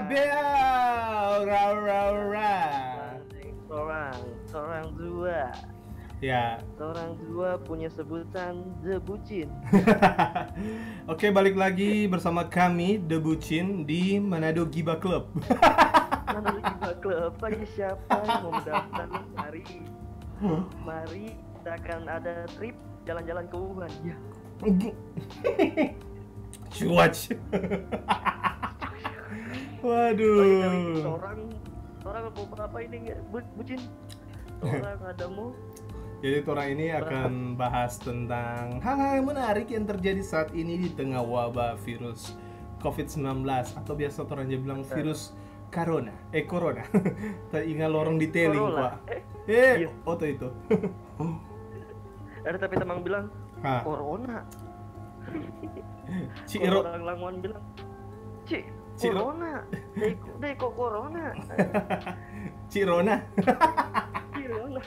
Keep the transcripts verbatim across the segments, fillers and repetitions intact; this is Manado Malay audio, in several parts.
Bea, ora, ora, ora. Orang, orang dua. Ya, Orang dua punya sebutan The Bucin. Oke, balik lagi bersama kami The Bucin di Manado Giba Club. Mana lagi bakal apa? Bagi siapa yang mau mendaftar? Mari, mari kita akan ada trip jalan-jalan ke Wuhan. Ya. Cuac. Waduh. Orang, orang mau apa ini nggak? Bu- Bucin. Orang ada mau. Jadi orang ini akan bahas tentang hal-hal yang menarik yang terjadi saat ini di tengah wabah virus covid sembilan belas, atau biasa orang je bilang virus corona. Eh, corona. Tak ingat lorong di teling, Corona. Pak. Eh, Eh, iya. Oto itu. Ada tapi teman bilang Hah, corona. Ci Kalau Ro, orang Lamongan bilang, "Ci, Ci Ro- corona." Deh, kok- deh kok corona. Ci Rona. Corona.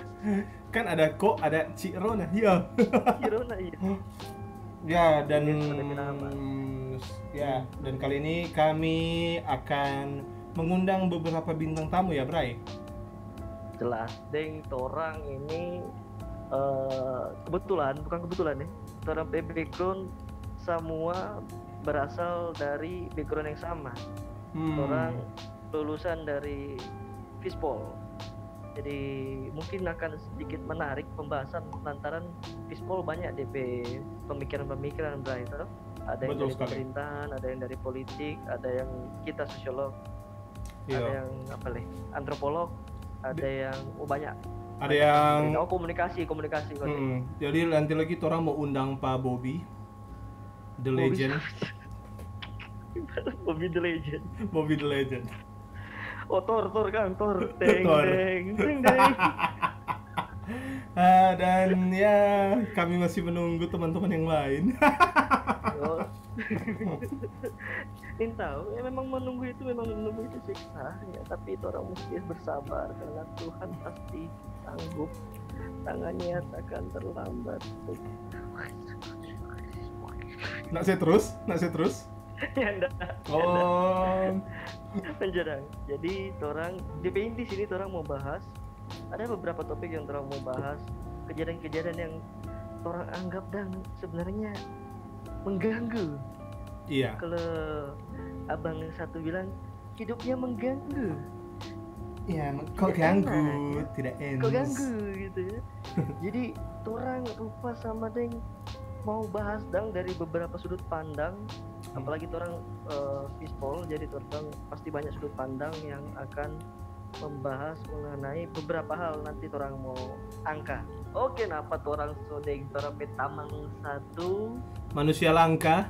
Kan ada kok, ada Ci Rona. Iya. Corona iya. Ya, dan Iya, ada kenapa? Ya, dan kali ini kami akan mengundang beberapa bintang tamu ya, Bray. Jelas, deng, torang ini eh, kebetulan, bukan kebetulan ya. Torang pe background semua berasal dari background yang sama. Hmm. Torang lulusan dari Fishball. Jadi mungkin akan sedikit menarik pembahasan lantaran Fishball banyak D P pemikiran-pemikiran, Bray, toh. Ada yang Betul dari sekali. Pemerintahan, ada yang dari politik, ada yang kita sosiolog, ada Iya. yang apa leh, antropolog, ada yang oh banyak. Ada yang Oh, komunikasi, komunikasi. Hmm, jadi nanti lagi orang mau undang Pak Bobby, the Bobby. legend, Bobby the legend. Bobby the legend. Oh, Thor, Thor kan, Thor. Teng, Thor. Teng, teng, teng. Ah, dan ya, kami masih menunggu teman-teman yang lain. Oh. Ini tahu, ya memang menunggu itu memang menunggu itu siksa ya, tapi itu orang mesti bersabar karena Tuhan pasti sanggup. Tangannya takkan terlambat. Nak saya terus, nak saya terus. Ya enggak. Oh, Menjerang. Jadi orang D P inti sini orang mau bahas ada beberapa topik yang orang mau bahas, kejadian-kejadian yang orang anggap dan sebenarnya mengganggu. Iya. Kalau abang satu bilang hidupnya mengganggu. Iya, kok ganggu? Tidak enak. Kok ganggu gitu ya. Jadi orang rupa sama deng mau bahas dang dari beberapa sudut pandang. Apalagi orang eh, Fishball, jadi orang pasti banyak sudut pandang yang akan membahas mengenai beberapa hal nanti orang mau angka. Oke, napa orang so deng orang pe tamang satu? Manusia langka.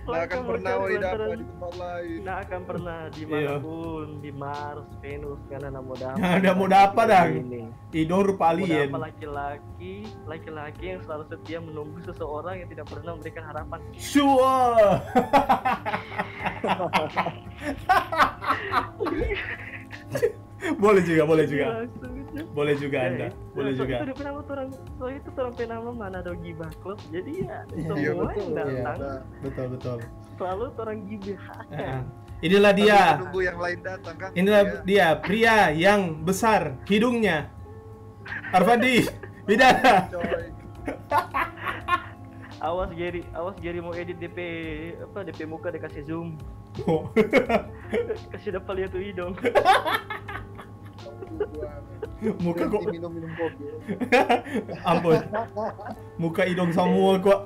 Nggak akan pernah woi dapat di tempat lain. Nggak akan pernah dimanapun, di Mars, Venus, karena nggak mau dapat. Nggak mau dapat, dang. Idong rupa Mau alien. Dapat laki-laki, laki-laki yang selalu setia menunggu seseorang yang tidak pernah memberikan harapan. Sure. Boleh juga, boleh juga. Langsung aja. Boleh juga Ya, Anda. itu, Boleh itu, juga. Itu kenapa orang so itu orang penama Manado Gibah Club. Jadi ya Iya, semua betul, yang iya. Datang Betul, betul. Selalu orang gibah. Heeh. Inilah dia. Nunggu yang lain datang kan. Inilah Iya, dia pria yang besar hidungnya. Arfandi, beda. Coy. Awas Gary, awas Gary mau edit D P apa D P muka dikasih zoom. Oh, Kasih dapat lihat tuh hidung. muka kok Minum-minum kopi. Ampun. Muka idong semua kok.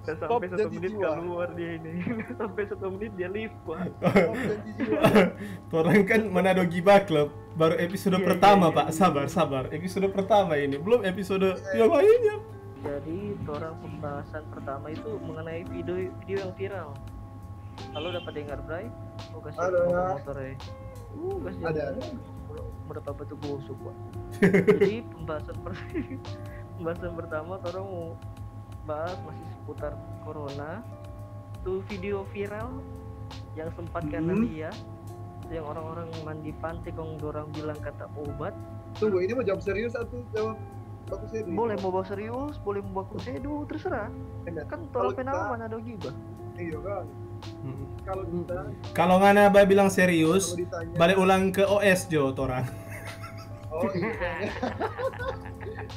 Sampai Top satu jadi menit jiwa. Keluar dia ini. Sampai satu menit dia leave gua. Top jadi jiwa. Orang kan Manado Gibah Club. Baru episode Iya, pertama, iya, iya, Pak. iya. Sabar, sabar. Episode pertama ini. Belum episode yang lainnya. Jadi orang pembahasan pertama itu mengenai video video yang viral. Halo, dapat dengar, Bray? Oh, kasih Halo. Motor, motor ya. Uh, kasih Ada, jalan. ada. Mau dapat batu gosok, Pak. Jadi pembahasan per- pembahasan pertama orang mau bahas masih seputar corona. Tuh video viral yang sempat karena Hmm. dia yang orang-orang mandi pantai kong dorang bilang kata obat. Tunggu, ini mau jawab serius atau jawab Baku sedu. Boleh mau bawa serius, boleh mau baku sedu, terserah. Enggak. Kan Kalau tolak pena kita- mana ada gibah. Iya kan. Mm-mm. Kalau kita Kalau ngana ba bilang serius, kalau ditanya, balik ulang ke O S jo torang. Oh iya.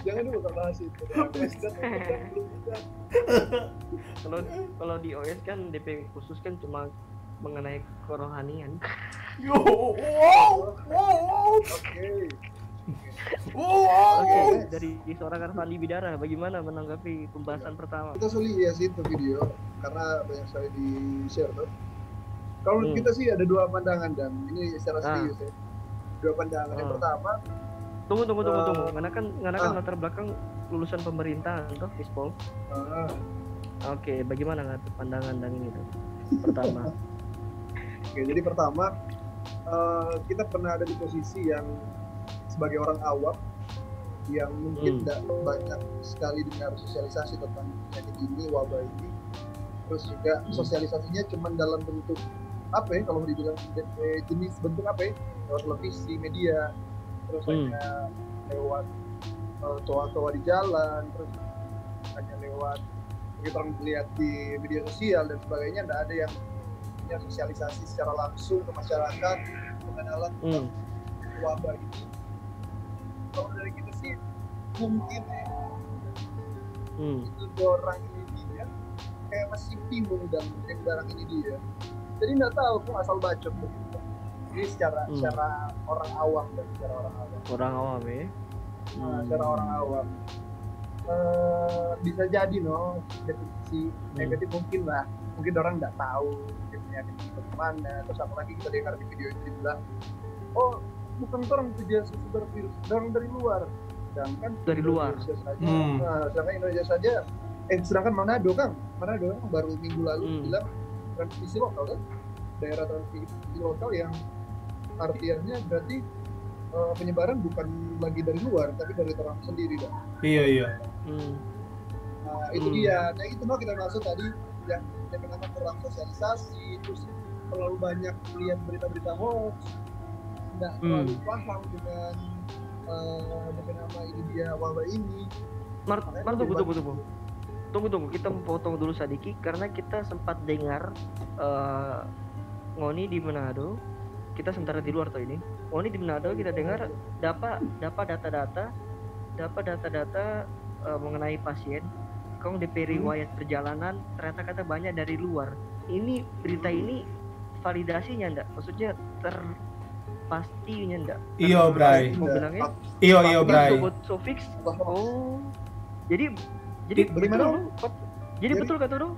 Jangan dulu kak bahas itu. Belum bisa. Kalau kalau di O S kan D P khusus kan cuma mengenai kerohanian. Yo, wow, wow, wow, Oke. wow. Oke, dari seorang Arfandi Bidara, bagaimana menanggapi pembahasan pertama? Kita sulit ya sih itu video karena banyak sekali di share tuh. Kalau menurut Hmm. kita sih ada dua pandangan dan ini secara Ah. serius ya. Dua pandangan. Yang Ah. pertama, Tunggu, tunggu, tunggu, Eh, tunggu. Karena kan, karena kan ah. latar belakang lulusan pemerintahan toh, Fispol. eh, Oke, bagaimana nggak pandangan dan ini tuh? Pertama. Oke, jadi pertama eh, kita pernah ada di posisi yang sebagai orang awam yang mungkin Hmm. tidak banyak sekali dengar sosialisasi tentang penyakit ini, wabah ini. Terus juga Hmm. sosialisasinya cuma dalam bentuk apa ya, kalau mau dibilang eh, jenis bentuk apa ya, lewat televisi, media, terus Hmm. hanya lewat eh, toa-toa di jalan, terus hanya lewat kita orang lihat di media sosial dan sebagainya, nggak ada yang punya sosialisasi secara langsung ke masyarakat mengenal Hmm. wabah ini. Kalau dari kita sih mungkin ya, Hmm. itu orang ini dia kayak masih bingung dan yang barang ini dia. Jadi nggak tahu kok asal bacot begitu. Ini secara Hmm. secara orang awam dan secara orang awam. Orang awam ya. Nah, secara orang awam. Eh, bisa jadi no definisi negatif mungkin lah. Mungkin orang nggak tahu dia punya penyakit itu kemana. Terus apalagi kita dengar di video itu dibilang, oh bukan orang itu dia sebar virus, orang dari luar. Sedangkan Dari luar. Indonesia saja, Hmm. nah, sedangkan Indonesia saja, eh sedangkan Manado kan, Manado kan baru minggu lalu Hmm. bilang transmisi lokal kan, daerah transmisi lokal yang artinya berarti eh, penyebaran bukan lagi dari luar tapi dari orang sendiri kan. Iya, iya. Hmm. Nah, itu Hmm. dia. Nah, itu mau kita maksud tadi yang yang pertama kurang sosialisasi, terus terlalu banyak lihat berita-berita hoax, nggak Hmm. terlalu paham dengan eh, dengan apa ini dia wabah ini. Mar, Makanya Mar, lebih tunggu, tunggu, bagus. Tunggu. Tunggu, tunggu. Kita potong dulu sadiki karena kita sempat dengar eh, ngoni di Manado. Kita sementara di luar tuh ini. Ngoni di Manado kita dengar dapa dapa data-data, dapa data-data eh, mengenai pasien. Kong D P Hmm. riwayat perjalanan ternyata kata banyak dari luar. Ini berita ini validasinya ndak? Maksudnya terpastinya ndak? Iyo, Ter- Bray. Mau bilangnya? Iyo, iyo, Ini Bray. Sobat Sofix. Wah, Oh. Jadi jadi Di- Bagaimana? betul dong? Jadi Jadi- betul kata dong?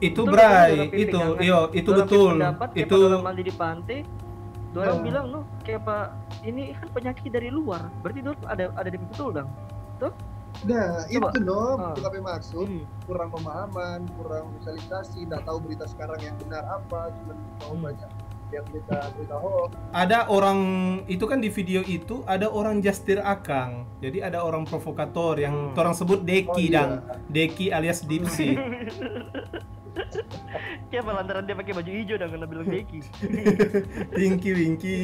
Itu, Betul Bray, kan, dorang pe itu, pegangan, iyo, itu dorang pe betul. Pendapat, Itu dorang mandi di pantai, dorang Ya. bilang no, kayak apa ini kan penyakit dari luar, berarti dorang ada ada di betul dong. Nah, Coba. Itu no, Ah. kita pe maksud Hmm. kurang pemahaman, kurang sosialisasi, nggak tahu berita sekarang yang benar apa, cuma tahu Hmm. banyak yang berita berita hoax. Ada orang itu kan di video itu ada orang jastir akang. Jadi ada orang provokator yang Hmm. orang sebut Deki Oh, iya. dang. Deki alias Dipsi. Kayak apa lantaran dia pakai baju hijau dan kena bilang Deki. Tinky Winky.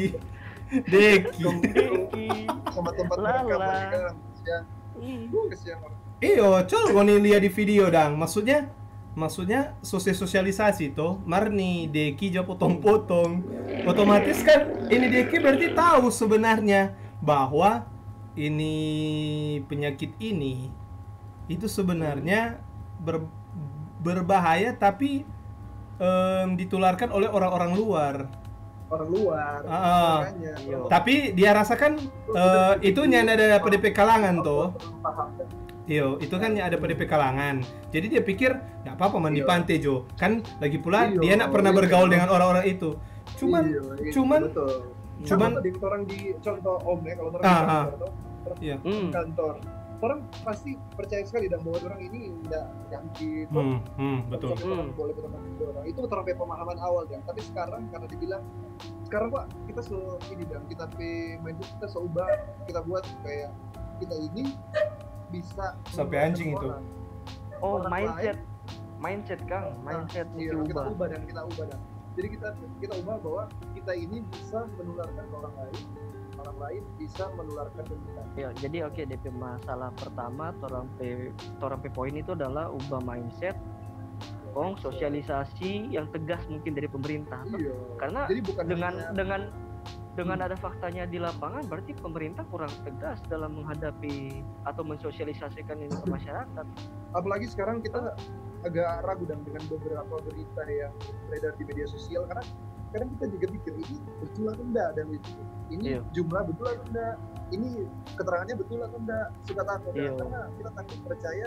Deki. Deki. Sama tempat Lala. mereka mereka yang kesian. Hmm. Uh, kesian orang. Iyo, col ngoni lia di video dang. Maksudnya, maksudnya sosialisasi toh, mar ni Deki ja potong-potong. Otomatis kan ini Deki berarti tahu sebenarnya bahwa ini penyakit ini itu sebenarnya ber- berbahaya tapi em, ditularkan oleh orang-orang luar. Orang luar. Ah, ah. Makanya. Iyo. Tapi dia rasakan eh, itu nyanda ada pada pe kalangan toh. Orang paham kan? Iyo, itu kan ada pada pe kalangan. Jadi dia pikir nggak apa-apa mandi Iya. pantai jo. Kan lagi pula Iya, dia nggak pernah iya. bergaul dengan orang-orang itu. Cuman, Iya, iya, cuman, betul. cuman, Sama tadi orang di contoh om ya, kalau orang Ah, di ah. kantor, tuh, orang Iya. Hmm. kantor, orang pasti percaya sekali dan bahwa orang ini nggak jangkit. hmm, hmm, betul. Tapi orang Hmm. boleh berteman dengan orang. Itu orang pe pemahaman awal kan. Tapi sekarang karena dibilang sekarang kok kita so ini dan kita pe mindset kita so ubah, kita buat kayak kita ini bisa Sampai membawa anjing semua itu. orang. Oh, Orang mindset. lain. Mindset, Kang. Nah, Mindset iya, mesti kita ubah. Ubah dan kita ubah dan jadi kita kita ubah bahwa kita ini bisa menularkan ke orang lain. Nah, orang lain bisa menularkan ke kita. Ya, jadi oke, D P masalah pertama, torang pe torang pe poin itu adalah ubah mindset, kong sosialisasi yang tegas mungkin dari pemerintah. Iya. Karena Jadi bukan dengan hanya- dengan dengan ada faktanya di lapangan, berarti pemerintah kurang tegas dalam menghadapi atau mensosialisasikan ini ke masyarakat. Apalagi sekarang kita agak ragu dan dengan beberapa berita yang beredar di media sosial, karena kadang kita juga pikir ini betul atau enggak dan itu ini Iya. Jumlah betul atau enggak, ini keterangannya betul atau enggak, suka takut ya, Iya. Karena kita takut percaya,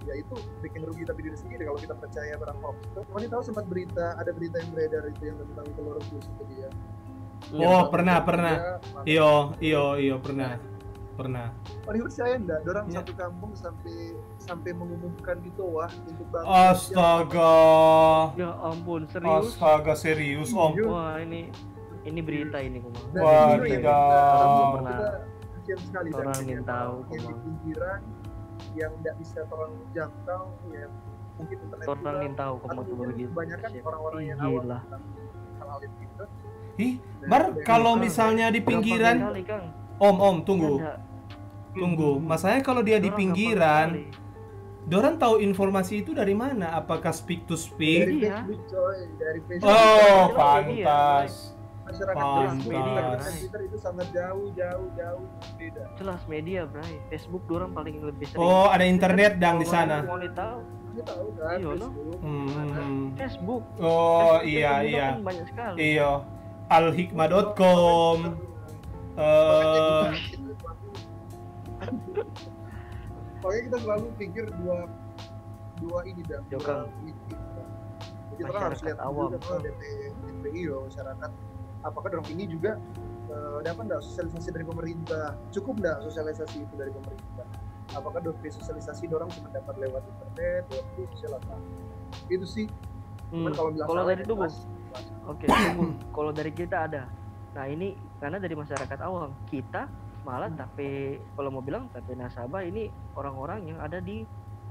ya itu bikin rugi tapi diri sendiri kalau kita percaya barang hoax. Kau tahu sempat berita, ada berita yang beredar itu yang tentang telur busuk itu ya. Oh, pernah, pernah. Dia makan- Iyo, iyo, iyo, pernah. Pernah. Kau percaya enggak? Orang Iya. Satu kampung sampai sampai mengumumkan di toa untuk bangun. Astaga. Ya ampun, serius. Astaga, serius, Om. Iya. Wah, ini ini berita ini, Komang. Dan Wah, itu yang tidak. kita, Belum pernah. Kita kasihan sekali dan Orang kita yang tahu, yang di Komang. Pinggiran, yang tidak bisa orang jangkau, yang mungkin internet Orang kurang. yang tahu, Komang, Atau tuh mungkin begitu. Kebanyakan Kasihan. Orang-orang yang Ih, awam gila. Tentang hal-hal itu. Ih, Dan Bar, ada kalau yang misalnya di Gampang pinggiran, sekali, Kang. Om, Om, tunggu, Ada. Tunggu. Masalahnya kalau dia di Orang pinggiran, gampang sekali. Dorang tahu informasi itu dari mana? Apakah speak to speak? Dari Iya. Facebook, coy, dari Facebook. Oh, Jelas media, pantas. Masyarakat Pantas. Facebook, Instagram, dan Twitter itu sangat jauh, jauh, jauh beda. Jelas media, Bray. Facebook dorang paling lebih sering. Oh, ada internet dang di Kalau sana. Mau tahu. Kamu tahu kan Iya, no? Facebook? Hmm, hmm, hmm. Facebook. Oh, Facebook iya, juga iya. Kan banyak sekali. Iyo. Alhikmah dot com. Eh, Pokoknya kita selalu pikir dua dua ini dan Yo, dua Kang. pemikiran. Jadi orang harus Masyarakat lihat awam. Juga kalau D P, D P I, masyarakat apakah dorang ini juga eh, dapat nggak sosialisasi dari pemerintah? Cukup nggak sosialisasi itu dari pemerintah? Apakah dorang sosialisasi dorang cuma dapat lewat internet, lewat media sosial apa? Itu sih. Hmm, Cuman kalau bilang kalau salah, dari ya dulu, jelas. Oke, tunggu. Kalau dari kita ada. Nah, ini karena dari masyarakat awam, kita malah tapi kalau mau bilang tapi nasabah ini orang-orang yang ada di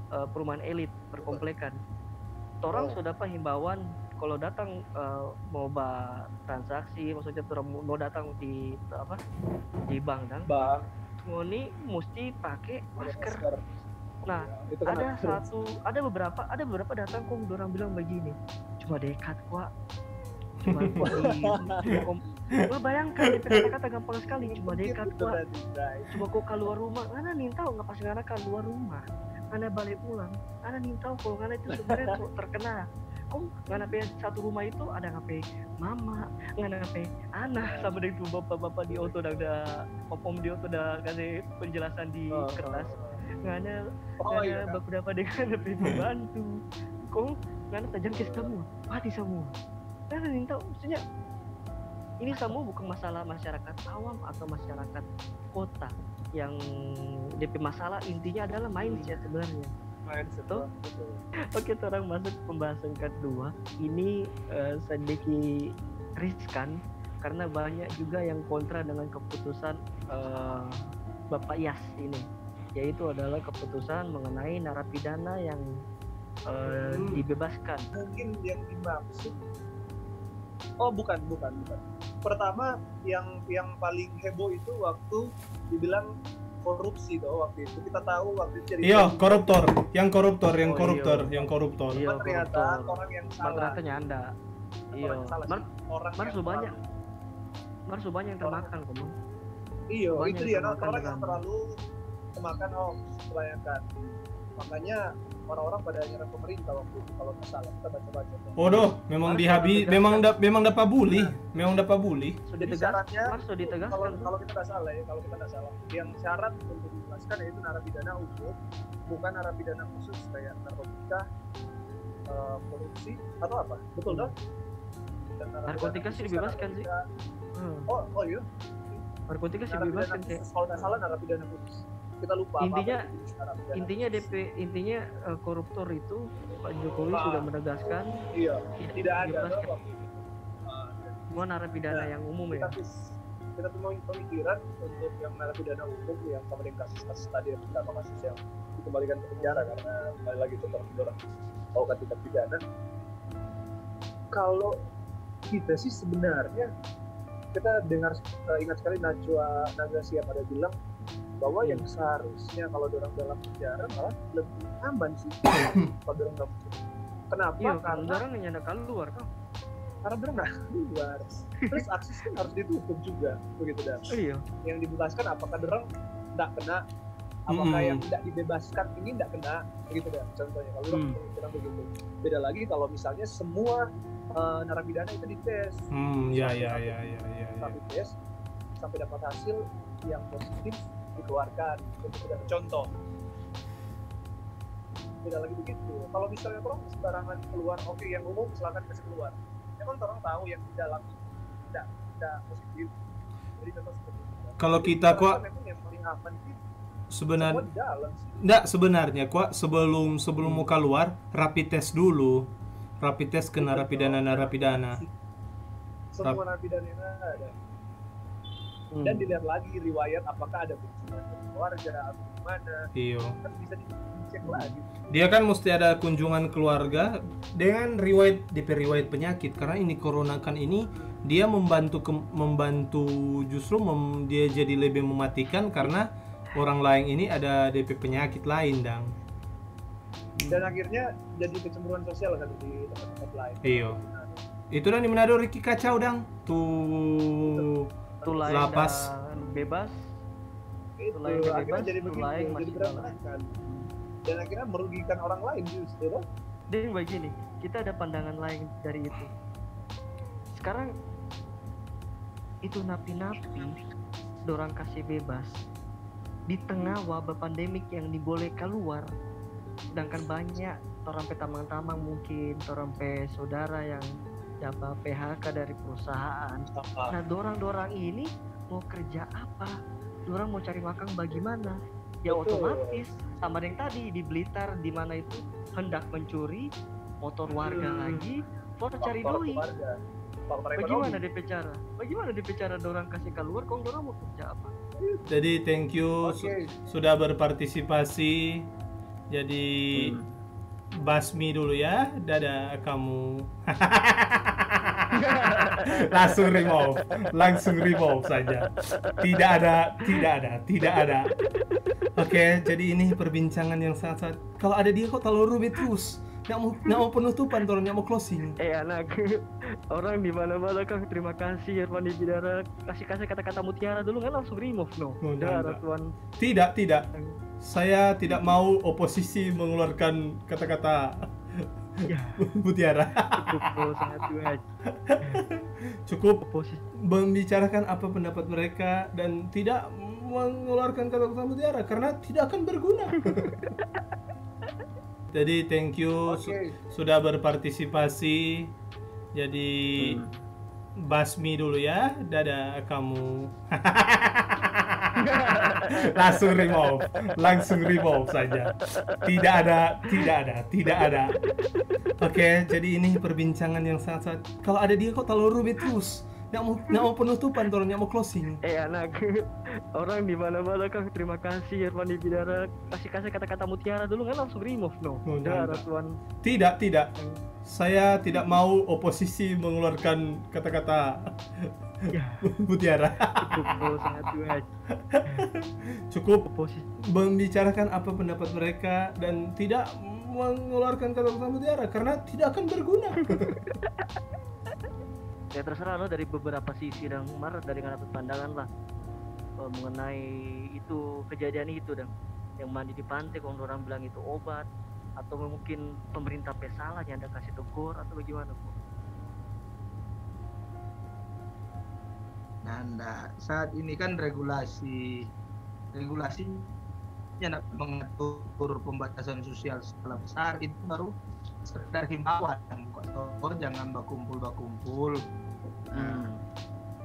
eh, perumahan elit perkomplekan. Torang Oh. So dapa himbauan kalau datang eh, mau ba transaksi, maksudnya torang mau datang di apa di bank kan, Bang, ngoni mesti pakai masker. masker. Nah, Ya, itu kan ada harus. Satu, ada beberapa, ada beberapa datang kong dorang bilang begini, cuma dekat kwa, cuma kong, lu bayangkan dia pe kata-kata gampang sekali, cuma dekat kwa, cuma kong kaluar rumah, ngana nintau ngana pas ngana kaluar rumah, ngana bale pulang, ngana nintau kalau ngana itu sebenarnya so terkena. Kong ngana pe satu rumah itu ada ngana pe mama, ngana pe anak, sama deng tu bapak-bapak di oto dang da, om-om di oto da kase penjelasan di Oh, kertas. oh. Ngana Oh, iya, ngana baku dapa deng ngana pe pembantu. Kong ngana tajangkis samua, mati samua. Ngana nintau, maksudnya ini samua bukan masalah masyarakat awam atau masyarakat kota yang D P masalah, intinya adalah mindset sebenarnya. Mindset, Tuh. Bang, betul. Oke, torang masuk pembahasan kedua. Ini eh, sedikit riskan karena banyak juga yang kontra dengan keputusan eh, Bapak Yas ini, yaitu adalah keputusan mengenai narapidana yang eh, Hmm. dibebaskan. Mungkin yang dimaksud, oh bukan, bukan, bukan. Pertama, yang yang paling heboh itu waktu dibilang korupsi tuh waktu itu. Kita tahu waktu itu jadi Iyo, koruptor, yang koruptor, yang Oh, koruptor, iyo. yang koruptor. Iyo, Cuma ternyata koruptor. Orang yang Mar salah. Ternyata nyanda. Iyo. Orang yang salah Mar, sih. Orang mar yang su banyak. terlalu- Mar su banyak yang termakan, Komang. Iyo, Banyak itu yang dia, termakan orang yang dengan terlalu termakan hoax, kebanyakan. Makanya orang-orang pada nyerang pemerintah waktu itu kalau nggak salah, kita baca-baca tuh. Waduh, memang Mar dihabi, su memang ditegaskan. Da, memang dapa bully, memang dapa bully. Su Jadi ditegas, syaratnya Mar su ditegaskan kalau tuh. Kalau kita nggak salah ya, kalau kita nggak salah, yang syarat untuk dibebaskan yaitu narapidana umum, bukan narapidana khusus kayak narkotika, eh, korupsi atau apa, betul dong? Dan narapidana Narkotika sih khusus dibebaskan kan sih. Narkotika. Hmm. Oh, oh iya. Narkotika sih Narapidana dibebaskan, khusus, kayak. Kalau nggak salah narapidana khusus. Kita lupa apa Intinya, itu jenis narapidana intinya khusus. D P, intinya eh, koruptor itu Pak Jokowi Ah. Sudah menegaskan Iya, tidak tidak ada dibebaskan. Tuh waktu itu. Ah, iya. Semua narapidana Nah, yang umum ya. Kita pis- kita tuh mau pemikiran untuk yang narapidana umum yang sama dengan kasus-kasus tadi yang pertama kasus yang dikembalikan ke penjara karena kembali lagi ke orang orang tahu kan tindak pidana. Kalau kita sih sebenarnya kita dengar, eh, ingat sekali Najwa Nagasih yang ada bilang bahwa yang seharusnya kalau orang dalam penjara malah lebih aman sih kalau orang dalam penjara. Kenapa? Iya, kan Karena orang nyanda keluar kan. Karena orang nggak keluar. Terus akses kan harus ditutup juga, begitu dah. Iya. Yang dibebaskan apakah orang nggak kena, apakah Mm-mm. yang tidak dibebaskan ini nggak kena, begitu dah. Contohnya kalau orang Hmm. pemikiran begitu. Beda lagi kalau misalnya semua, eh, narapidana itu dites. Hmm, ya, Misalnya ya, satu ya, ya, ya, ya. Rapid test sampai dapat hasil yang positif dikeluarkan. Itu sudah contoh. Beda lagi begitu. Kalau misalnya orang sembarangan keluar, oke, yang umum silakan kasih keluar. Emang orang tahu yang di dalam itu tidak tidak positif. Jadi contoh seperti itu. Kalau kita, Kalau Kwa, memang yang paling aman sih sebenar semua di dalam sih. Nggak, sebenarnya, Kwa, sebelum sebelum mau keluar, rapid test dulu. Rapid test ke narapidana-narapidana. Semua narapidana yang ada. Hmm. Dan dilihat lagi riwayat apakah ada kunjungan ke keluarga atau gimana. Iyo. Kan bisa dicek lagi. Dia kan mesti ada kunjungan keluarga dengan riwayat, D P riwayat penyakit, karena ini corona kan ini dia membantu ke, membantu justru mem- dia jadi lebih mematikan karena orang lain ini ada D P penyakit lain, dang. Dan akhirnya jadi kecemburuan sosial kan di tempat-tempat lain. Iyo. Itu dang di Manado, Ricky, kacau, dang. Tuh Tu laeng lapas. Dang bebas. Itu Lain akhirnya bebas, jadi tu begitu, lain jadi masih berantakan. Dan akhirnya merugikan orang lain justru, kan? Deng, begini, kita ada pandangan lain dari itu. Sekarang itu napi-napi dorang kasih bebas di tengah wabah pandemik yang ni boleh keluar, sedangkan banyak torang pe tamang-tamang, mungkin torang pe saudara yang dapa P H K dari perusahaan. Nah, dorang-dorang ini mau kerja apa? Dorang mau cari makan bagaimana? Ya, Betul. Otomatis sama deng tadi di Blitar, di mana itu hendak mencuri motor warga Hmm. lagi for cari Faktor doi. Keluarga. Faktor Bagaimana ekonomi. D P cara? Bagaimana D P cara dorang kasih keluar? Kong dorang mau kerja apa? Jadi thank you su- Oke. sudah berpartisipasi. Jadi basmi dulu ya, dadah kamu. Langsung remove, langsung remove saja. Tidak ada, tidak ada, tidak ada. Oke, jadi ini perbincangan yang sangat-sangat. Kalau ada dia kok terlalu rumit terus. Nggak mau, nggak mau penutupan, tolong nggak mau closing. Eh, anak, orang di mana-mana kang. Terima kasih Irfan di Bidara. Kasih kasih kata-kata mutiara dulu kan, langsung remove no. Oh, Dah, nggak, Tuan. Tidak, tidak. Saya tidak mau oposisi mengeluarkan kata-kata Ya, mutiara. cukup no, sangat juga. Cukup Oposisi. membicarakan apa pendapat mereka dan tidak mengeluarkan kata-kata mutiara karena tidak akan berguna. Jadi thank you su- Oke. sudah berpartisipasi. Jadi basmi dulu ya, dadah kamu. Langsung remove, langsung remove saja. Tidak ada, tidak ada, tidak ada. Oke, jadi ini perbincangan yang sangat-sangat. Kalau ada dia kok terlalu rumit terus. Nggak mau, nggak mau penutupan, tolong nggak mau closing. Eh, anak, orang di mana-mana kang. Terima kasih Irfan di Bidara. Kasih kasih kata-kata mutiara dulu kan, langsung remove no. Oh, Dah, nggak, Tuan. Tidak, tidak. Saya tidak mau oposisi mengeluarkan kata-kata Ya, mutiara. cukup no, sangat juga. Cukup Oposisi. membicarakan apa pendapat mereka dan tidak mengeluarkan kata-kata mutiara karena tidak akan berguna. Ya, terserah lo dari beberapa sisi dang, mar dari ngana pe pandangan lah, eh, mengenai itu kejadian itu dang, yang mandi di pantai kong orang bilang itu obat, atau mungkin pemerintah pe salah yang ada kasih tegur atau bagaimana kok? Nanda, saat ini kan regulasi regulasinya nak mengatur pembatasan sosial skala besar itu baru sekedar himbauan, kok, oh, jangan bakumpul-bakumpul. Nah,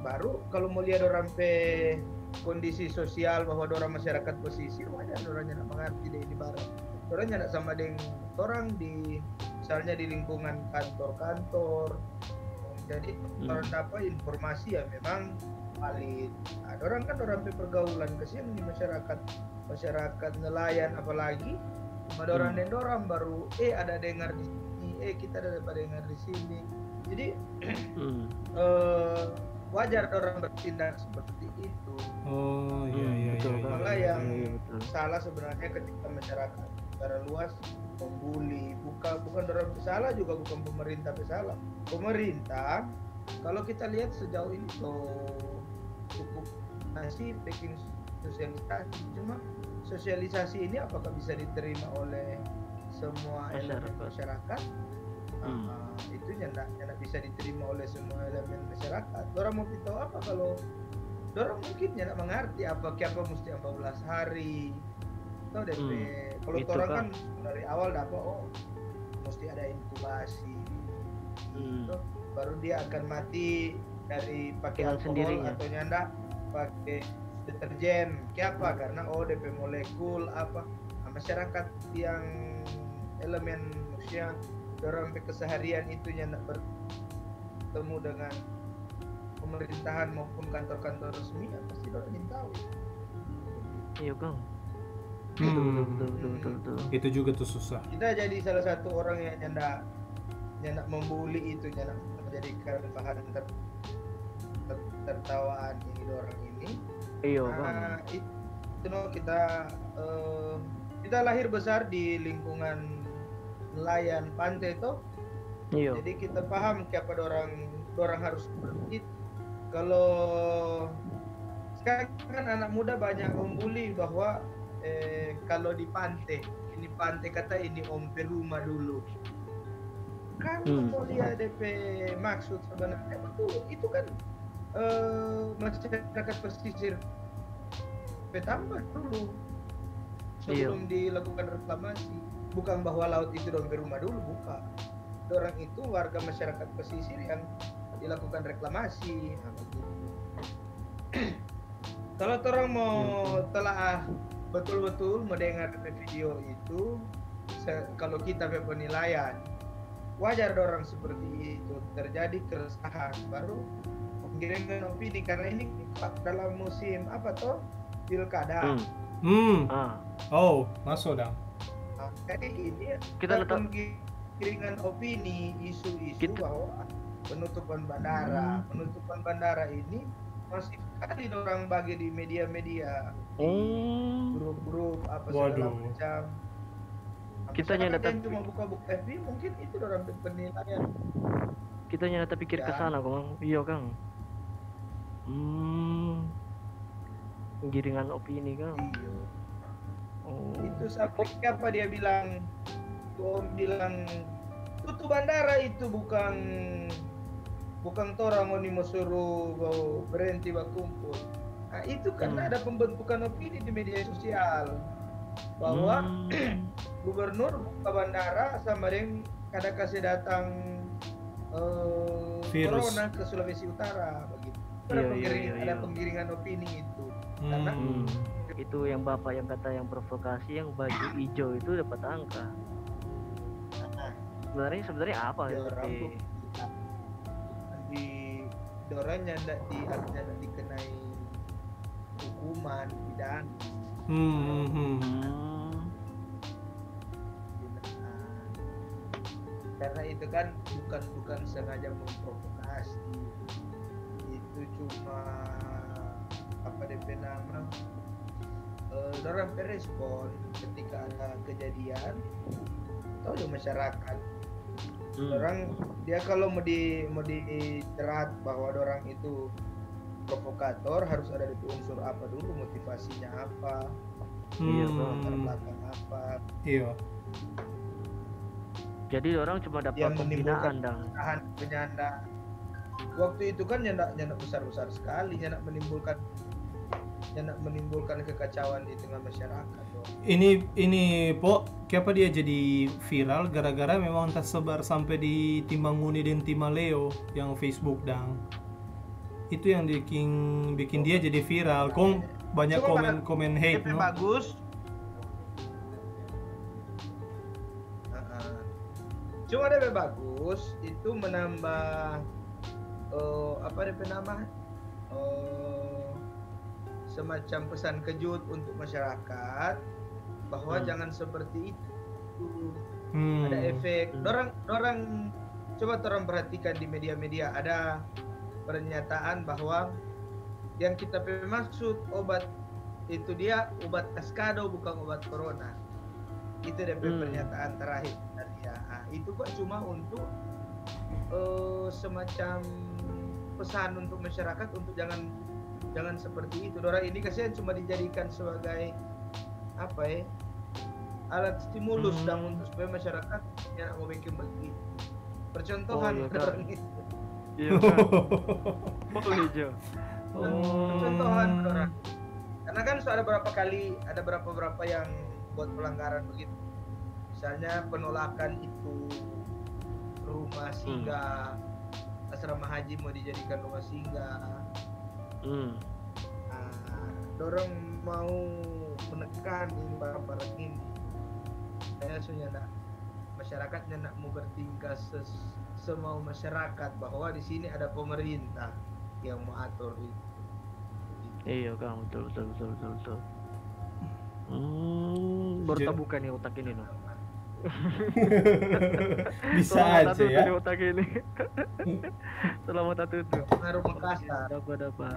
baru kalau mau lihat orang pe kondisi sosial bahwa orang masyarakat pesisir, wajar orang nyanda mengerti deh ini barang. Orang nyanda sama deng orang di, misalnya di lingkungan kantor-kantor. Jadi orang dapat informasi ya memang valid. Ada orang kan orang pe pergaulan, kasihan di masyarakat, masyarakat nelayan apalagi. Cuma ada orang deng orang baru, eh, ada dengar di sini, eh, kita ada dapat dengar di sini. Jadi eh, wajar orang bertindak seperti itu. Oh iya iya iya. Betul, Iya. Kang. Malah yang Iya, betul. salah sebenarnya ketika masyarakat secara luas membuli, bukan bukan orang salah juga, bukan pemerintah salah. Pemerintah, kalau kita lihat sejauh ini tuh cukup masih bikin sosialisasi, cuma sosialisasi ini apakah bisa diterima oleh semua elemen Masyarakat. Masyarakat? Hmm. Ah, itu nyanda nyanda bisa diterima oleh semua elemen masyarakat. Orang mau tahu apa kalau orang mungkin nyanda mengerti apa kiapa mesti empat belas hari. Tahu deh, Hmm, pe, kalau itu, orang Kak. Kan dari awal dapat, oh, mesti ada inkubasi. Hmm. Gitu. Baru dia akan mati dari pakai Dengan alkohol sendirinya. Atau nyanda pakai deterjen. Kiapa? Karena oh, D P molekul apa. Nah, masyarakat yang elemen manusia orang pe keseharian itu nyanda bertemu dengan pemerintahan maupun kantor-kantor resmi, ya pasti orang ingin tahu. Iya, Kang. Hmm. Betul, betul, betul, betul, betul. Itu juga tuh susah. Kita jadi salah satu orang yang nyanda nyanda membuli itu, nyanda menjadikan bahan ter, ter, tertawaan ini orang ini. Iya, Nah, Kang. Itu no, kita eh, kita lahir besar di lingkungan nelayan pantai toh. Iya. Jadi kita paham kiapa dorang dorang harus seperti itu. Kalau sekarang kan anak muda banyak membuli bahwa eh, kalau di pantai, ini pantai kata ini om pe rumah dulu. Kan Hmm. Mau lihat D P maksud sebenarnya betul itu kan eh, masyarakat pesisir pe tambah dulu Iya. sebelum dilakukan reklamasi. Bukan bahwa laut itu dong pe rumah dulu, bukan. Orang itu warga masyarakat pesisir yang dilakukan reklamasi. Nah, begitu. Kalau orang mau telah betul-betul mendengar video itu, se- kalau kita pe penilaian, wajar orang seperti itu terjadi keresahan, baru penggiringan opini karena ini dalam musim apa toh, pilkada. Hmm. Hmm. Ah, Oh, masuk dong. Nah, jadi ini Kita ada letak- penggiringan opini, isu-isu Kita- bahwa penutupan bandara, penutupan bandara ini masih sekali orang bagi di media-media, oh, grup-grup apa segala Waduh. Macam. Kita Misalkan nyanda yang tapi- cuma buka-buka F B, mungkin itu orang penilaian. Kita nyanda terpikir ke Ya. Sana, Kang. Iya, Kang. Hmm. Giringan opini, Kang. Iya. Oh. Itu sampai apa dia bilang? Tuh bilang tutup bandara itu bukan bukan torang ngoni mau suruh berhenti bakumpul. Nah, itu karena Hmm. Ada pembentukan opini di media sosial bahwa Hmm. gubernur buka bandara sama deng kada kasih datang eh, Virus. Corona ke Sulawesi Utara begitu. Ada, Iya, iya, penggiring- iya, ada iya. Penggiringan opini itu. Karena Hmm. Itu yang bapak yang kata yang provokasi, yang baju hijau itu dapat angka. Sebenarnya sebenarnya apa Ya, itu? rambut. Di Doran nyanda di nyanda dikenai hukuman pidana. Hmm, hmm, hmm. Hmm. Pidana. Karena itu kan bukan bukan sengaja memprovokasi. Itu cuma apa D P nama eh, orang berespon ketika ada kejadian atau di masyarakat. Hmm. Orang dia kalau mau di mau dicerat bahwa orang itu provokator harus ada di unsur apa dulu, motivasinya apa, Iya, Hmm. latar belakang apa. Iya. Jadi orang cuma dapat Yang menimbulkan pembinaan dong. Tahan penyanda. Waktu itu kan nyanda nyanda besar-besar sekali, nyanda menimbulkan nyanda menimbulkan kekacauan di tengah masyarakat. Ini ini po, kiapa dia jadi viral gara-gara memang tersebar sampai di Timbanguni dan Timaleo yang Facebook dang. Itu yang bikin bikin dia jadi viral. Kong banyak Cuma komen-komen hate, D P no? Bagus. Heeh. Cuma D P Bagus itu menambah eh, apa D P nama? Eh, semacam pesan kejut untuk masyarakat bahwa Hmm. Jangan seperti itu. Hmm. Ada efek. Dorang dorang coba orang perhatikan di media-media ada pernyataan bahwa yang kita pe maksud obat itu dia obat kaskado, bukan obat corona. Itu dia pe Hmm. pernyataan terakhir dari dia. Ah, itu kok cuma untuk, eh, semacam pesan untuk masyarakat untuk jangan jangan seperti itu. Dorang ini kasihan cuma dijadikan sebagai apa ya, alat stimulus Hmm. dan untuk supaya masyarakat tidak mau bikin begitu. Percontohan Oh, iya, Kak. dorang itu. Iya, Kak. Oh, iya. Percontohan dorang. Karena kan so ada berapa kali, ada berapa-berapa yang buat pelanggaran begitu. Misalnya penolakan itu rumah singgah, asrama haji mau dijadikan rumah singgah. Hmm. Ah, dorang mau menekan ini barang-barang ini. Saya sudah nak masyarakat nyanda mau bertingkah ses- semau masyarakat bahwa di sini ada pemerintah yang mau atur itu. Iya, Kang, betul, betul, betul, betul, betul. Hmm, baru Jadi tabuka nih otak ini, no. Bisa Selamat aja satu ya. Di otak ini. Selamat satu tuh. Pengaruh Makassar. Dapat, dapat.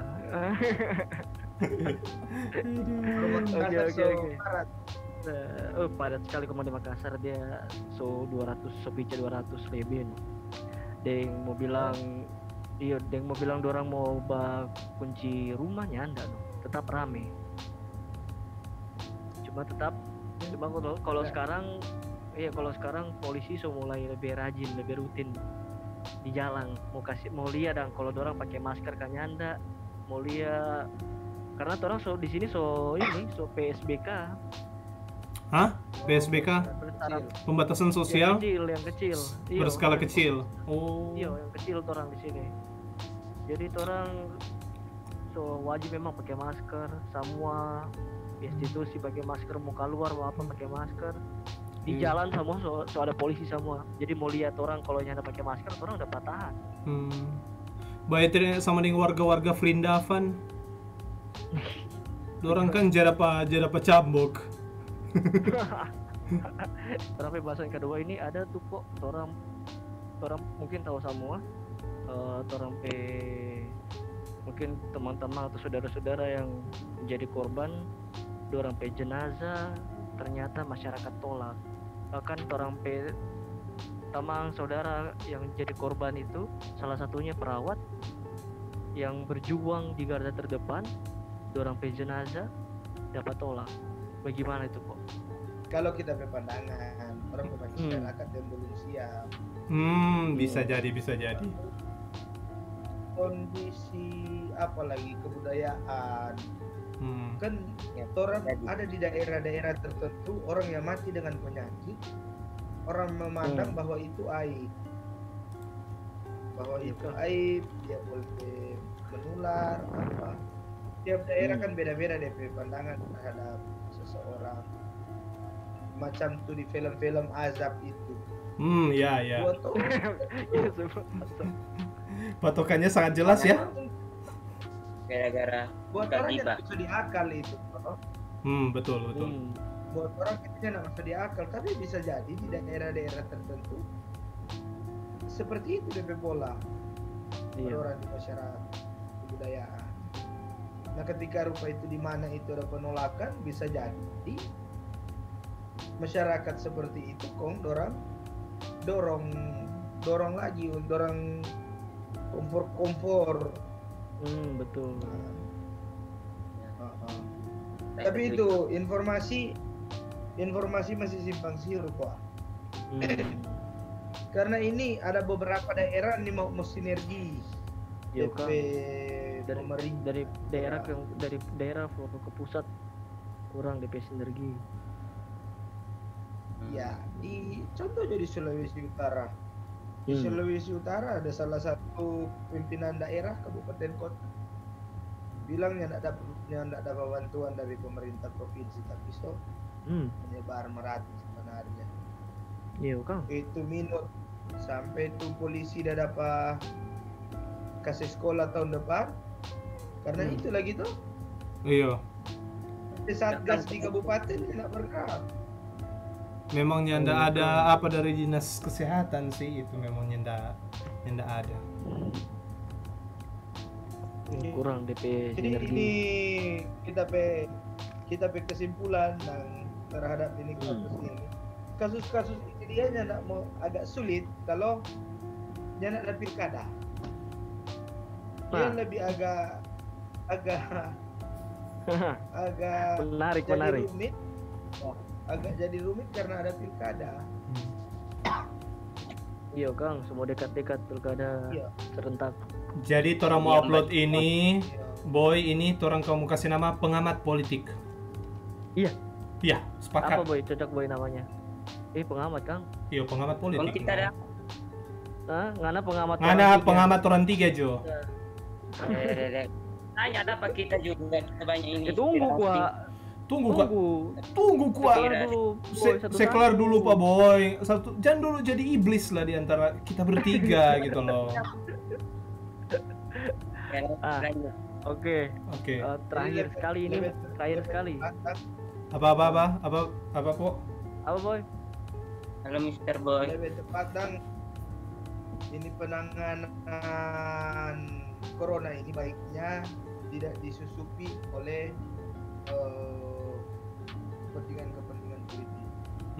Pengaruh Makassar Oke, oke, so oke. parat. Eh, oh, padat sekali kalau di Makassar, dia so dua ratus, so pica dua ratus lebih, no. Deng mau bilang, iyo, deng mau bilang dorang mau ba kunci rumah, nyanda, no. Tetap rame. Cuma tetap, cuma kalau kalau Ya. sekarang, iya, kalau sekarang polisi so mulai lebih rajin, lebih rutin di jalan. Mau kasih, mau lia dang kalau dorang pakai masker ka nyanda, mau lia, karena orang so di sini so ini, so P S B K. Hah? P S B K? Bersyarat. Pembatasan Yang sosial kecil, yang kecil. Iyo. Berskala kecil. Oh. Iyo, yang kecil orang di sini. Jadi orang so wajib memang pakai masker, semua institusi pakai masker, mau keluar mau apa pakai masker. Di Iya. Jalan semua so, so ada polisi semua. Jadi mau lihat orang kalau nyanda pakai masker, orang udah patahan. Hmm. Baik, sama dengan warga-warga Vrindavan. Dorang kan jadapa jadapa cambok. Tapi bahasan kedua ini ada tuh kok orang orang mungkin tahu semua, eh, orang pe mungkin teman-teman atau saudara-saudara yang jadi korban, orang pe jenazah ternyata masyarakat tolak. Bahkan orang pe tamang saudara yang jadi korban itu salah satunya perawat yang berjuang di garda terdepan, orang pe jenazah dapat tolak. Bagaimana itu kok? Kalau kita pe pandangan, orang pe masyarakat yang belum siap. Hmm, bisa jadi, bisa jadi. Kondisi apa lagi kebudayaan. Hmm. Kan Ya, orang jadi. Ada di daerah-daerah tertentu orang yang mati dengan penyakit, orang memandang Hmm. bahwa itu aib. Bahwa Iya, itu Kak. aib, dia boleh menular apa. Tiap daerah Hmm. kan beda-beda dia pe pandangan terhadap seseorang. Macam tu di film-film azab itu. Hmm, ya, ya. Buat orang Iya, semua. Patokannya sangat jelas ya. Gara-gara Buat buka orang yang gibah. tak masuk di akal itu, bro. Hmm, betul, betul. Hmm. Buat orang itu yang tak masuk di akal, tapi bisa jadi di daerah-daerah tertentu seperti itu dia pe pola. Iya. Orang di masyarakat, kebudayaan. Nah, ketika rupa itu di mana itu ada penolakan, bisa jadi masyarakat seperti itu kong dorang dorong dorong lagi, dorang kompor-kompor. Hmm, betul. Heeh. Nah, Tapi itu itu informasi informasi masih simpang siur kok. Hmm. Karena ini ada beberapa daerah ini mau, mau sinergi. Yo, Kang. Depe Dari pemerintah. dari daerah Ya. ke dari daerah foto ke pusat kurang depe sinergi. Ya, di contoh jadi Sulawesi Utara. Di Hmm. Sulawesi Utara ada salah satu pimpinan daerah kabupaten kota bilang yang tidak dapat yang tidak dapat bantuan dari pemerintah provinsi, tapi so Hmm. menyebar merata sebenarnya. Iyo, Kang. Itu minut sampai tu polisi dah dapat kasih sekolah tahun depan. Karena Hmm. itu lagi tuh. Iya. Di Satgas di kabupaten tidak bergerak. Memang nyanda Oh, ada betul. Apa dari dinas kesehatan sih, itu memang nyanda nyanda ada. Hmm, kurang depe sinergi. Jadi ini kita pe, kita pe kesimpulan yang terhadap ini kasus ini. Kasus-kasus ini dia nyanda mau agak sulit kalau nyanda ada pilkada. Dia lebih agak, agak agak menarik, jadi menarik. Rumit. Oh, agak jadi rumit karena ada pilkada. Iya, Kang, semua dekat-dekat pilkada serentak. Jadi, torang mau upload ini, Boy, ini torang kamu kasih nama pengamat politik. Iya. Iya, sepakat. Apa, Boy? Cocok, Boy, namanya. Eh, pengamat, Kang. Iya, pengamat politik. Kita ada. Hah? Ngana pengamat orang tiga. Ngana pengamat orang tiga, Jo. Tanya ada apa kita juga, kita banyak ini. Eh, tunggu, gua. Tunggu, Kak. Tunggu, Kak. Saya kelar dulu, Pak Boy. Satu, jangan dulu jadi iblis lah di antara kita bertiga gitu loh. Ah, oke. Oke. Uh, terakhir sekali ini, terakhir sekali. Apa apa apa apa apa kok? Apa, Boy? Halo, Mister Boy. Lebih tepat, Dang. Ini penanganan corona ini baiknya tidak disusupi oleh uh, kepentingan-kepentingan politik.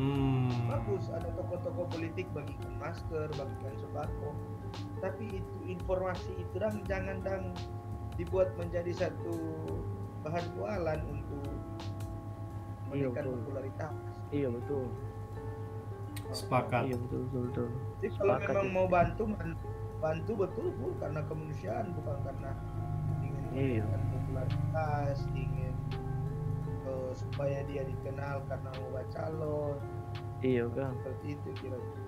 Hmm. Bagus ada tokoh-tokoh politik bagikan masker, bagikan sembako. Tapi itu informasi itu, Dang, jangan, Dang, dibuat menjadi satu bahan jualan untuk menaikkan popularitas. Iya, betul. Sepakat. Iya, betul, betul, betul. Jadi kalau memang mau bantu, bantu betul, Bu, karena kemanusiaan, bukan karena ingin menaikkan popularitas, ingin uh, supaya dia dikenal karena mau bacalon. Iya, Kang. Seperti itu kira-kira.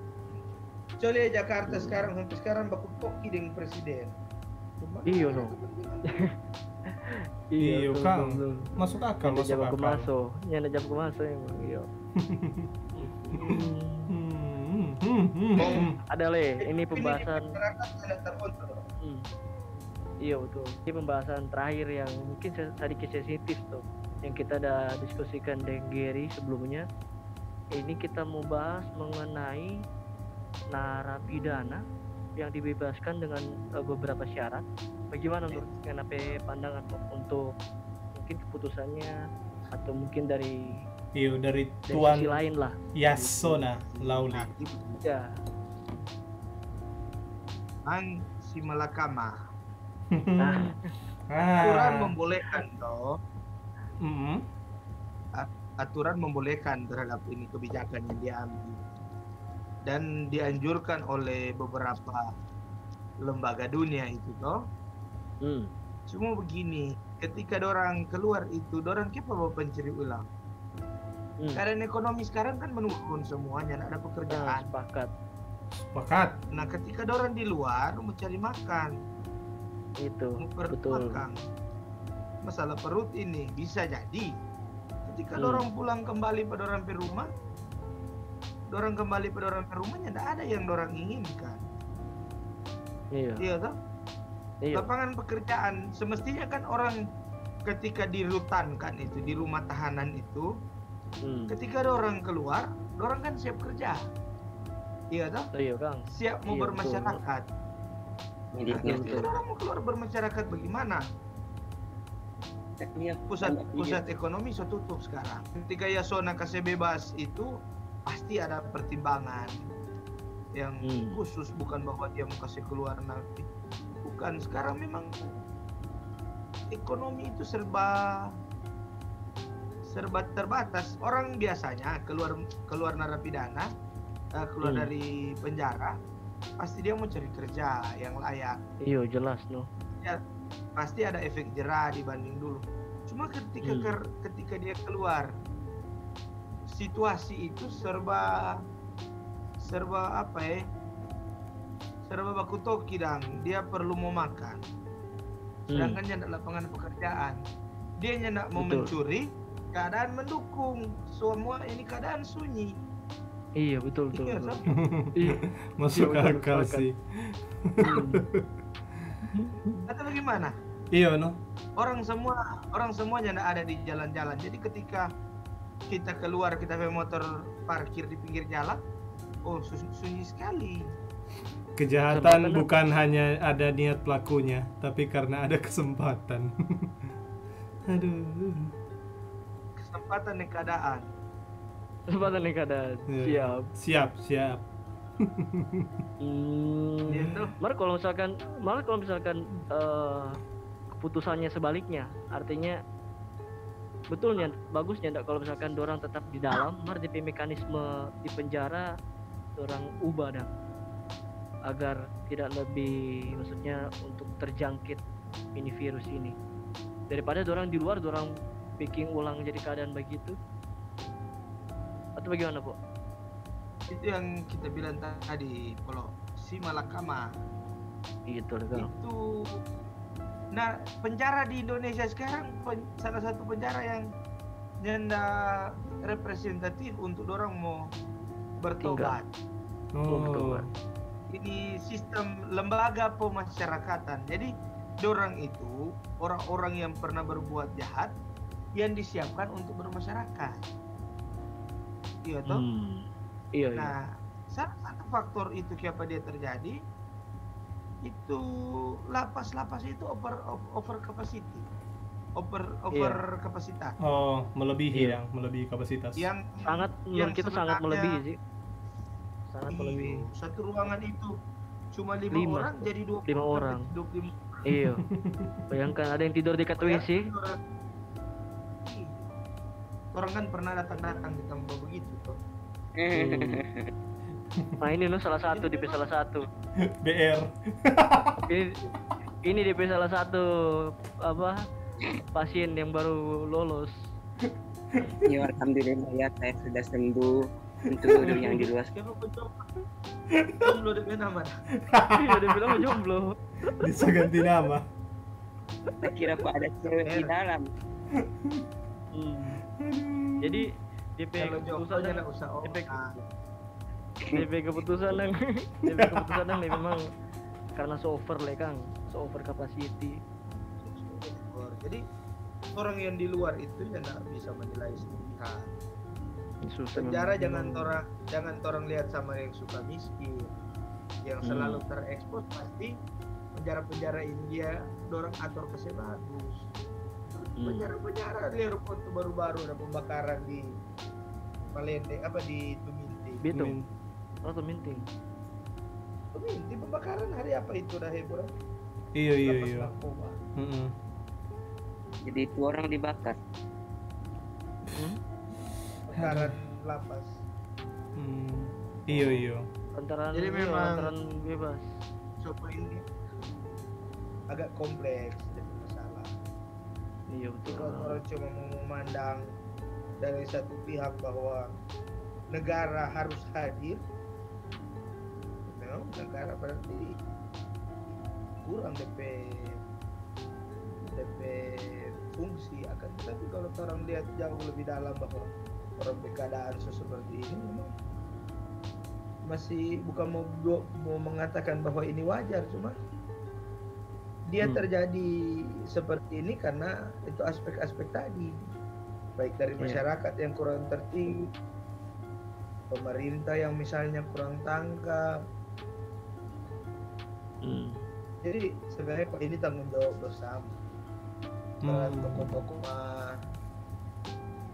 Coba Jakarta sekarang, sampai sekarang baku toki dengan presiden. Iyo, no. Iyo, Kang. Masuk akal, masuk akal. Nyanda jam kemaso emang, iyo. Ada le, ini pembahasan. Iya, betul. Ini pembahasan terakhir yang mungkin sedikit sensitif tuh, yang kita ada diskusikan dengan Gary sebelumnya. Ini kita mau bahas mengenai narapidana yang dibebaskan dengan uh, beberapa syarat. Bagaimana menurut Ngana pe pandangan untuk mungkin keputusannya atau mungkin dari Iyo, dari, dari tuan lain lah. Yasona Lauli. Ya. Ang si Malakama. Nah. Aturan membolehkan toh. Mm -hmm. Aturan membolehkan terhadap ini kebijakan yang diambil dan dianjurkan oleh beberapa lembaga dunia itu toh. Hmm. Cuma begini, ketika dorang keluar itu, dorang kiapa bawa pencari ulang? Hmm. Keadaan ekonomi sekarang kan menurun semuanya, ada pekerjaan. Nah, sepakat. Sepakat. Nah, ketika dorang di luar mau cari makan, itu mau perut betul. Makan. Masalah perut ini bisa jadi ketika hmm. dorang pulang kembali pada orang pe rumah, dorang kembali pada orang pe rumahnya, tidak ada yang dorang inginkan. Iya. Iya toh? Iya. Lapangan pekerjaan, semestinya kan orang ketika di rutan kan itu, di rumah tahanan itu, hmm. Ketika ada orang keluar, orang kan siap kerja. Iya toh? Iya, Kang. Siap mau iya, bermasyarakat. Nah, ketika orang mau keluar bermasyarakat bagaimana? Pusat pusat ekonomi so tutup sekarang. Ketika Yasona kasih bebas itu pasti ada pertimbangan yang hmm. khusus, bukan bahwa dia mau kasih keluar nanti. Bukan, sekarang memang ekonomi itu serba serba terbatas. Orang biasanya keluar keluar narapidana, uh, keluar hmm. dari penjara, pasti dia mau cari kerja yang layak. Iyo, jelas no. Ya, pasti ada efek jerah dibanding dulu. Cuma ketika hmm. ker, ketika dia keluar, situasi itu serba serba apa ya? Serba baku toki, dang. Dia perlu mau makan. Sedangkan hmm. Dia ada lapangan pekerjaan. Dia nyanda mau betul. Mencuri, keadaan mendukung. Semua ini keadaan sunyi. Iya, betul, betul. Iya, betul. Iya. Masuk iya, akal sih. Atau bagaimana? Iya, no. Orang semua orang semuanya ada di jalan-jalan. Jadi ketika kita keluar, kita pakai motor parkir di pinggir jalan, oh, sunyi sekali. Kejahatan bukan hanya ada niat pelakunya, tapi karena ada kesempatan. Aduh. Kesempatan dan keadaan. Kesempatan dan keadaan. Iya. Siap. Siap, siap. Hmm. Gitu. Mar, kalau misalkan, mar, kalau misalkan eh, keputusannya sebaliknya, artinya betulnya bagusnya ndak kalau misalkan dorang tetap di dalam, mar, depe mekanisme di penjara dorang ubah dang, agar tidak lebih, maksudnya, untuk terjangkit ini virus ini, daripada dorang di luar, dorang bikin ulang jadi keadaan begitu. Atau bagaimana, Po? Itu yang kita bilang tadi, kalau si malakama Gitu lah, Kang. Itu, nah, penjara di Indonesia sekarang pen- salah satu penjara yang nyanda representatif untuk orang mau bertobat. Oh, Oh. bertobat. Ini sistem lembaga pemasyarakatan. Jadi, dorang itu orang-orang yang pernah berbuat jahat yang disiapkan untuk bermasyarakat. Iya toh? Hmm. Iya, iya. Nah, salah satu faktor itu kenapa dia terjadi itu lapas-lapas itu over over capacity, over over kapasitas. Oh, melebihi Iya. yang melebihi kapasitas. Yang Sangat, menurut yang kita sangat sebenarnya- melebihi sih. Sangat Iya, melebihi. satu ruangan itu cuma lima, Lima. Orang jadi dua Lima orang. Dua puluh lima. Iya. Bayangkan ada yang tidur dekat W C. Orang, iya. Orang kan pernah datang-datang di tempat begitu tuh. Hmm. Nah, ini no salah satu, depe salah satu. B R. Ini ini depe salah satu apa, pasien yang baru lolos. Ya, alhamdulillah ya, saya sudah sembuh. Untuk yang di luar. Siapa kau jomblo? Jomblo depe nama dah. Iya, dia bilang jomblo. Bisa ganti nama. Saya kira kok ada cewek di dalam. Hmm. Jadi depe Kalau jomblo keputusan jangan yang usah depe, orang. depe keputusan yang depe keputusan yang memang karena so over le, Kang, so over capacity. Jadi orang yang di luar itu ya nggak bisa menilai sepihak. Susah Penjara memang. Jangan orang jangan orang lihat sama yang suka miskin, yang Hmm. Selalu terekspos pasti penjara-penjara India dorang atur kase bagus. Hmm. Penjara-penjara lihat rupa tu baru-baru ada pembakaran di Malende apa di Tuminting. Bitung. Min- Oh, Tuminting. Tuminting pembakaran hari apa itu dah heboh? Iyo, iyo, Lapas iyo. Narkoba. Mm-mm. Jadi itu orang dibakar. Hmm? Pembakaran lapas. Hmm. Iyo, iyo. Lantaran Jadi iya, memang- lantaran bebas. Coba ini agak kompleks jadi masalah. Iya, betul. Kalau orang cuma mau memandang dari satu pihak bahwa negara harus hadir, memang negara berarti kurang depe depe fungsi. Akan tetapi kalau orang lihat jauh lebih dalam bahwa orang pe keadaan so seperti ini memang masih bukan mau do- mau mengatakan bahwa ini wajar, cuma dia Hmm. Terjadi seperti ini karena itu aspek-aspek tadi, baik dari Iya. Masyarakat yang kurang tertib, pemerintah yang misalnya kurang tangkap. Hmm. Jadi sebenarnya kok ini tanggung jawab bersama. Peran Hmm. Tokoh-tokoh mah,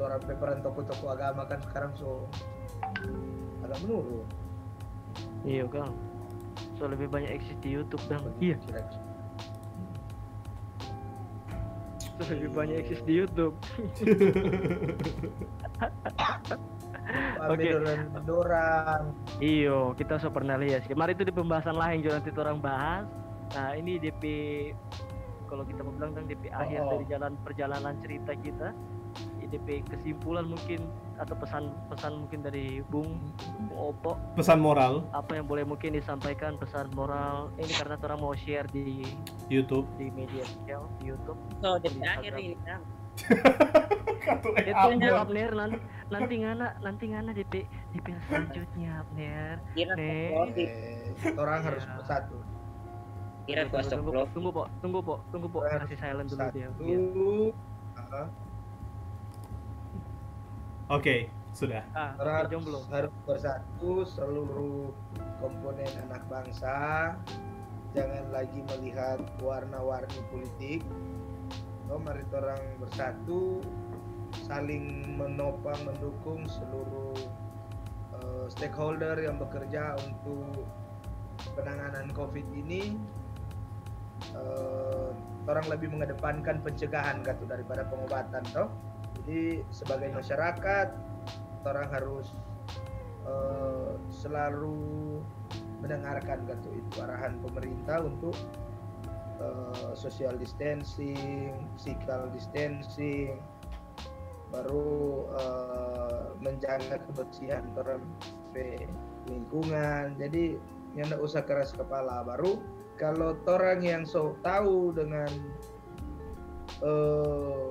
orang pe peran tokoh-tokoh agama kan sekarang so agak menurun. Iya, Kang. So lebih banyak eksis di YouTube, Bang. Iya. Kira-kira. So lebih banyak eksis di YouTube. Ambil Oke. Orang-orang. Iyo, kita so pernah lihat sih. Mari itu di pembahasan lain juga nanti orang bahas. Nah, ini D P, kalau kita mau bilang kan D P akhir Oh, oh. Dari jalan perjalanan cerita kita. Ini D P kesimpulan mungkin atau pesan-pesan mungkin dari Bung, Bung Opo. Pesan moral. Apa yang boleh mungkin disampaikan pesan moral ini karena orang mau share di YouTube. Di media sosial, di YouTube. So, Di D P akhir Instagram. Ini, Kang. Katu Itu eh, jawab Ner, nan- nanti ngana, nanti ngana D P, D P selanjutnya, Abner. Kira Nih. Covid. Eh, orang harus Iya. Bersatu. Kira Tunggu, tunggu, Covid. tunggu, Po, tunggu, Po, tunggu, Po, Orang kasih silent dulu dia. Bersatu. Iya. Aha. Oke. Sudah. Ah, Orang oke, jomblo. Harus bersatu seluruh komponen anak bangsa. Jangan lagi melihat warna-warni politik. Oh, mari orang bersatu, saling menopang, mendukung seluruh eh, stakeholder yang bekerja untuk penanganan covid ini. Eh, orang lebih mengedepankan pencegahan katu daripada pengobatan toh. Jadi sebagai masyarakat, orang harus eh, selalu mendengarkan katu itu arahan pemerintah untuk eh, social distancing, physical distancing, baru eh, menjaga kebersihan orang pe lingkungan. Jadi nyanda usah keras kepala. Baru kalau orang yang so tahu dengan eh,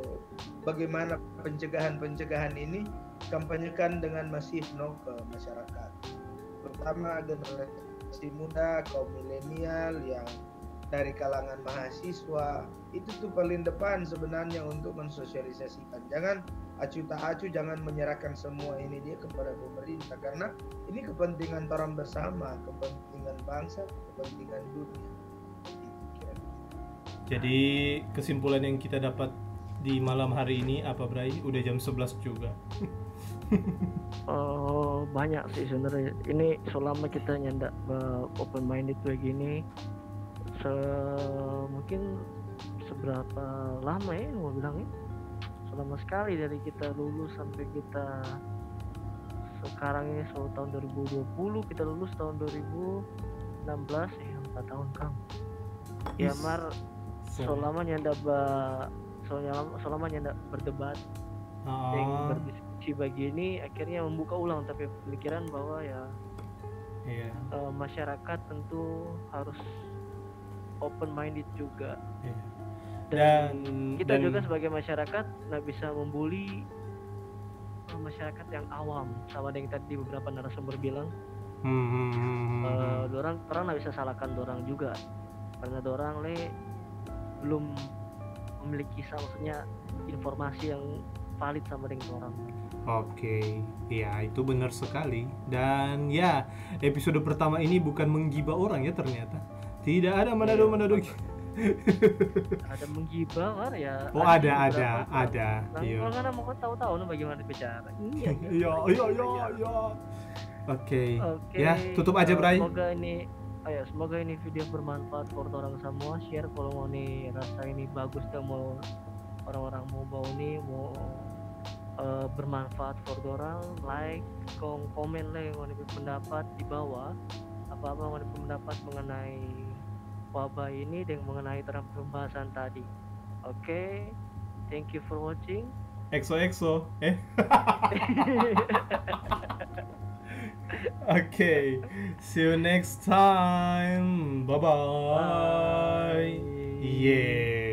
bagaimana pencegahan-pencegahan ini, kampanyekan dengan masif no ke masyarakat, terutama generasi muda, kaum milenial yang dari kalangan mahasiswa. Itu tuh paling depan sebenarnya untuk mensosialisasikan. Jangan acu tak acu, jangan menyerahkan semua ini dia kepada pemerintah, karena ini kepentingan orang bersama, kepentingan bangsa, kepentingan dunia. Gitu, kira-kira. Jadi kesimpulan yang kita dapat di malam hari ini apa, Bray? Udah jam sebelas juga. Oh, banyak sih sebenarnya. Ini selama kita nyanda eh, open minded begini, se mungkin seberapa lama ya mau bilang ya? Selama sekali dari kita lulus sampai kita sekarang ini, so tahun dua ribu dua puluh, kita lulus tahun dua ribu enam belas, eh, empat tahun, Kang. Ya, Is- mar Sorry. Selama nyanda ba soalnya selama nyanda berdebat, yang Ah, berdiskusi begini, akhirnya membuka ulang tapi pemikiran bahwa ya iya. eh, masyarakat tentu harus open minded juga. Iya. Dan, Dan kita dan juga sebagai masyarakat nggak bisa membuli eh, masyarakat yang awam, sama dengan tadi beberapa narasumber bilang. Hmm, hmm, hmm, hmm, Eh, hmm. Dorang orang nggak bisa salahkan dorang juga karena dorang le belum memiliki sa- maksudnya informasi yang valid sama dengan orang. Oke, ya itu benar sekali. Dan ya, episode pertama ini bukan menggibah orang ya ternyata. Tidak ada Manado Iya. Manado. Ada menggibah mar ya. Oh, Ada ada, sih ada, beberapa. ada. Nah, Iya. Kalau nggak mau tahu-tahu no bagaimana bicara. Iya. Iya, iya, iya, iya. Oke. Oke. Ya, tutup aja, Eh, Bray. Semoga ini, ayo, semoga ini video bermanfaat for orang semua. Share kalau mau nih rasa ini bagus dan mau orang-orang mau bawa nih mau eh, bermanfaat for orang, like, kong komen le ngoni pe pendapat di bawah. Apa-apa ngoni pe pendapat mengenai wabah ini dan mengenai terang pembahasan tadi. Oke, thank you for watching. X O X O, eh? Okay, see you next time. Bye bye. Bye. Yeah.